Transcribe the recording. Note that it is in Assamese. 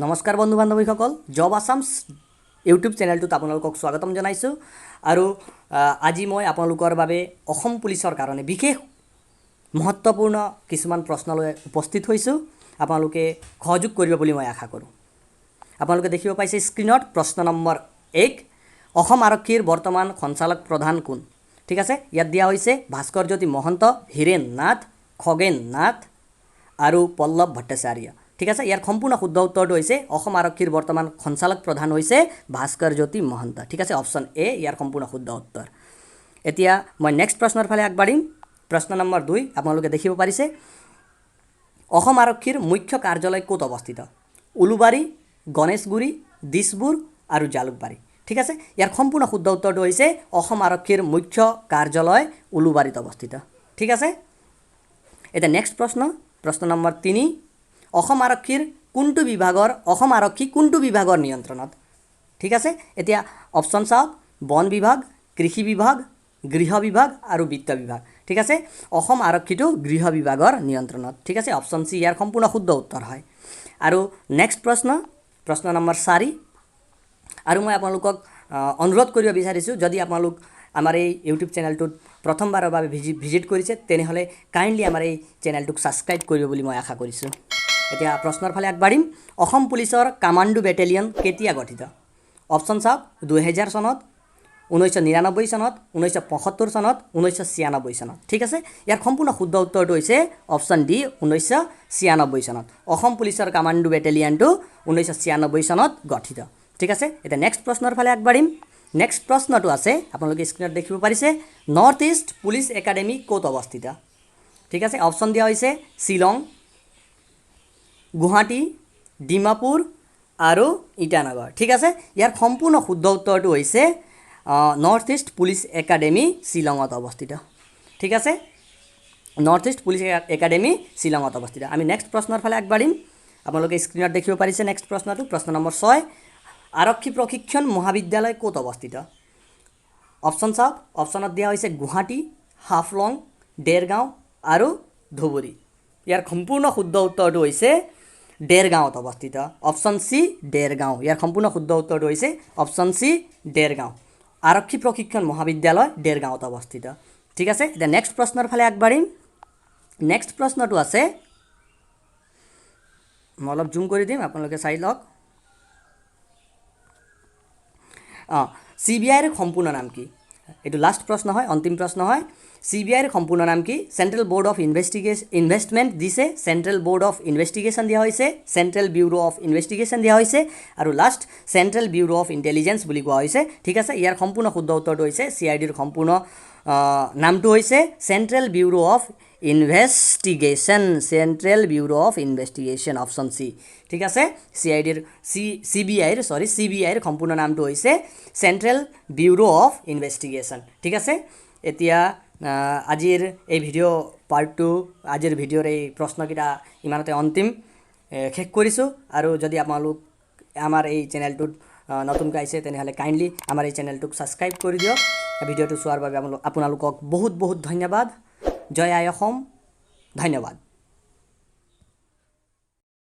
নমস্কাৰ বন্ধু বান্ধৱীসকল, জব আছামছ ইউটিউব চেনেলটোত আপোনালোকক স্বাগতম জনাইছোঁ। আৰু আজি মই আপোনালোকৰ বাবে অসম পুলিচৰ কাৰণে বিশেষ মহত্বপূৰ্ণ কিছুমান প্ৰশ্ন লৈ উপস্থিত হৈছোঁ। আপোনালোকে সহযোগ কৰিব বুলি মই আশা কৰোঁ। আপোনালোকে দেখিব পাইছে স্ক্ৰীণত প্ৰশ্ন নম্বৰ 1, অসম আৰক্ষীৰ বৰ্তমান সঞ্চালক প্ৰধান কোন? ঠিক আছে, ইয়াত দিয়া হৈছে ভাস্কৰ জ্যোতি মহন্ত, হীৰেণ নাথ, খগেন নাথ আৰু পল্লৱ ভট্টাচাৰ্য। ঠিক আছে, ইয়াৰ সম্পূৰ্ণ শুদ্ধ উত্তৰটো হৈছে অসম আৰক্ষীৰ বৰ্তমান সঞ্চালক প্ৰধান হৈছে ভাস্কৰ জ্যোতি মহন্ত। ঠিক আছে, অপশ্যন এ ইয়াৰ সম্পূৰ্ণ শুদ্ধ উত্তৰ। এতিয়া মই নেক্সট প্ৰশ্নৰ ফালে আগবাঢ়িম। প্ৰশ্ন নম্বৰ 2, আপোনালোকে দেখিব পাৰিছে, অসম আৰক্ষীৰ মুখ্য কাৰ্যালয় ক'ত অৱস্থিত? উলুবাৰী, গণেশগুৰি, দিছপুৰ আৰু জালুকবাৰী। ঠিক আছে, ইয়াৰ সম্পূৰ্ণ শুদ্ধ উত্তৰটো হৈছে অসম আৰক্ষীৰ মুখ্য কাৰ্যালয় উলুবাৰীত অৱস্থিত। ঠিক আছে, এতিয়া নেক্সট প্ৰশ্ন, প্ৰশ্ন নম্বৰ 3, অসম আৰক্ষীৰ কোনটো বিভাগৰ, অসম আৰক্ষী কোনটো বিভাগৰ নিয়ন্ত্ৰণত? ঠিক আছে, এতিয়া অপশ্যন চাওক, বন বিভাগ, কৃষি বিভাগ, গৃহ বিভাগ আৰু বিত্ত বিভাগ। ঠিক আছে, অসম আৰক্ষীটো গৃহ বিভাগৰ নিয়ন্ত্ৰণত। ঠিক আছে, অপশ্যন চি ইয়াৰ সম্পূৰ্ণ শুদ্ধ উত্তৰ হয়। আৰু নেক্সট প্ৰশ্ন, প্ৰশ্ন নম্বৰ 4। আৰু মই আপোনালোকক অনুৰোধ কৰিব বিচাৰিছোঁ, যদি আপোনালোক আমাৰ এই ইউটিউব চেনেলটোত প্ৰথমবাৰৰ বাবে ভিজিট কৰিছে, তেনেহ'লে কাইণ্ডলি আমাৰ এই চেনেলটোক ছাবস্ক্ৰাইব কৰিব বুলি মই আশা কৰিছোঁ। এতিয়া প্ৰশ্নৰ ফালে আগবাঢ়িম। অসম পুলিচৰ কামাণ্ডো বেটেলিয়ন কেতিয়া গঠিত? অপশ্যন চাওক, 2000 চনত, 1999 চনত, 1975 চনত, 1996 চনত। ঠিক আছে, ইয়াৰ সম্পূৰ্ণ শুদ্ধ উত্তৰটো হৈছে অপশ্যন ডি, 1996 চনত। অসম পুলিচৰ কামাণ্ডো বেটেলিয়নটো 1996 চনত গঠিত। ঠিক আছে, এতিয়া নেক্সট প্ৰশ্নৰ ফালে আগবাঢ়িম। নেক্সট প্ৰশ্নটো আছে, আপোনালোকে স্ক্ৰীণত দেখিব পাৰিছে, নৰ্থ ইষ্ট পুলিচ একাডেমি ক'ত অৱস্থিত? ঠিক আছে, অপশ্যন দিয়া হৈছে শ্বিলং, গুৱাহাটী, ডিমাপুৰ আৰু ইটানগৰ। ঠিক আছে, ইয়াৰ সম্পূৰ্ণ শুদ্ধ উত্তৰটো হৈছে নৰ্থ ইষ্ট পুলিচ একাডেমি শ্বিলঙত অৱস্থিত। ঠিক আছে, নৰ্থ ইষ্ট পুলিচ একাডেমি শ্বিলঙত অৱস্থিত। আমি নেক্সট প্ৰশ্নৰ ফালে আগবাঢ়িম। আপোনালোকে স্ক্ৰীণত দেখিব পাৰিছে নেক্সট প্ৰশ্নটো, প্ৰশ্ন নম্বৰ 6, আৰক্ষী প্ৰশিক্ষণ মহাবিদ্যালয় ক'ত অৱস্থিত? অপশ্যন চাওক, অপশ্যনত দিয়া হৈছে গুৱাহাটী, হাফলং, দেৰগাঁও আৰু ধুবুৰী। ইয়াৰ সম্পূৰ্ণ শুদ্ধ উত্তৰটো হৈছে দেৰগাঁৱত অৱস্থিত, অপশ্যন চি দেৰগাঁও। ইয়াৰ সম্পূৰ্ণ শুদ্ধ উত্তৰটো হৈছে অপশ্যন চি দেৰগাঁও। আৰক্ষী প্ৰশিক্ষণ মহাবিদ্যালয় দেৰগাঁৱত অৱস্থিত। ঠিক আছে, এতিয়া নেক্সট প্ৰশ্নৰ ফালে আগবাঢ়িম। নেক্সট প্ৰশ্নটো আছে, মই অলপ জুম কৰি দিম, আপোনালোকে চাই লওক। চি বি আইৰ সম্পূৰ্ণ নাম কি? এইটো লাষ্ট প্ৰশ্ন হয়, অন্তিম প্ৰশ্ন হয়। চি বি আইৰ সম্পূৰ্ণ নাম কি? চেণ্ট্ৰেল ব'ৰ্ড অফ ইনভেষ্টমেণ্ট দিছে, চেণ্ট্ৰেল ব'ৰ্ড অফ ইনভেষ্টিগেশ্যন দিয়া হৈছে, চেণ্ট্ৰেল ব্যুৰ' অফ ইনভেষ্টিগেশ্যন দিয়া হৈছে আৰু last central bureau of intelligence বুলি কোৱা হৈছে। ঠিক আছে, ইয়াৰ সম্পূৰ্ণ শুদ্ধ উত্তৰটো হৈছে চি I ডিৰ সম্পূৰ্ণ নামটো হৈছে central bureau of investigation, central bureau of investigation, option C. ঠিক আছে, চি I ডিৰ চি চি বি আইৰ চৰি চি বি আইৰ সম্পূৰ্ণ নামটো হৈছে চেণ্ট্ৰেল ব্যুৰ' অফ ইনভেষ্টিগেশ্যন। ঠিক আছে, এতিয়া আজিৰ এই ভিডিঅ' পাৰ্ট 2, আজিৰ ভিডিঅ'ৰ এই প্ৰশ্নকেইটা ইমানতে অন্তিম শেষ কৰিছোঁ। আৰু যদি আপোনালোক আমাৰ এই চেনেলটোত নতুনকৈ আহিছে, তেনেহ'লে কাইণ্ডলি আমাৰ এই চেনেলটোক ছাবস্ক্ৰাইব কৰি দিয়ক। ভিডিঅ'টো চোৱাৰ বাবে আপোনালোকক বহুত বহুত ধন্যবাদ। জয় আই অসম, ধন্যবাদ।